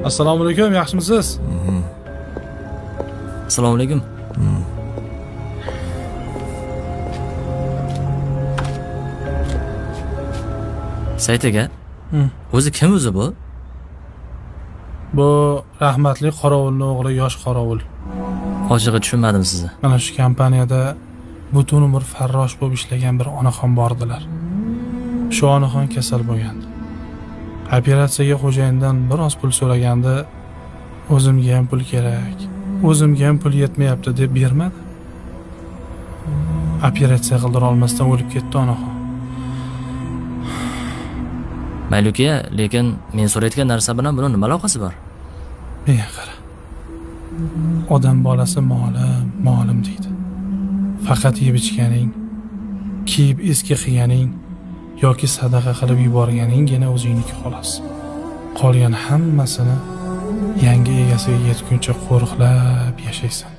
Assalomu alaykum, yaxshimisiz? Assalomu alaykum. Sayt aka, o'zi kim o'zi bu? Bu rahmatli qorovulni o'g'li, yosh qorovul. Ochig'i tushunmadim sizni. Mana shu kompaniyada butun umr farrosh bo'lib ishlagan bir onaxon bordilar. Shu onaxon kasal bo'lgandi. Operatsiyaga xo'jayindan biroz pul so'raganda, o'zimga ham pul kerak, o'zimga ham pul yetmayapti deb bermadi. Operatsiya qildira olmasdan o'lib ketdi onaxon. Mayli uka, lekin men so'rayotgan narsa bilan buni nima aloqasi bor? Menga qara. Odam bolasi molim, molim deydi. Faqat yeb ichganing, kiyib eski qilganing yoki sadaqa qilib yuborganinggina o'zingniki xolos. Qolgan hammasini yangi egasiga yetguncha qo'riqlab yashaysan.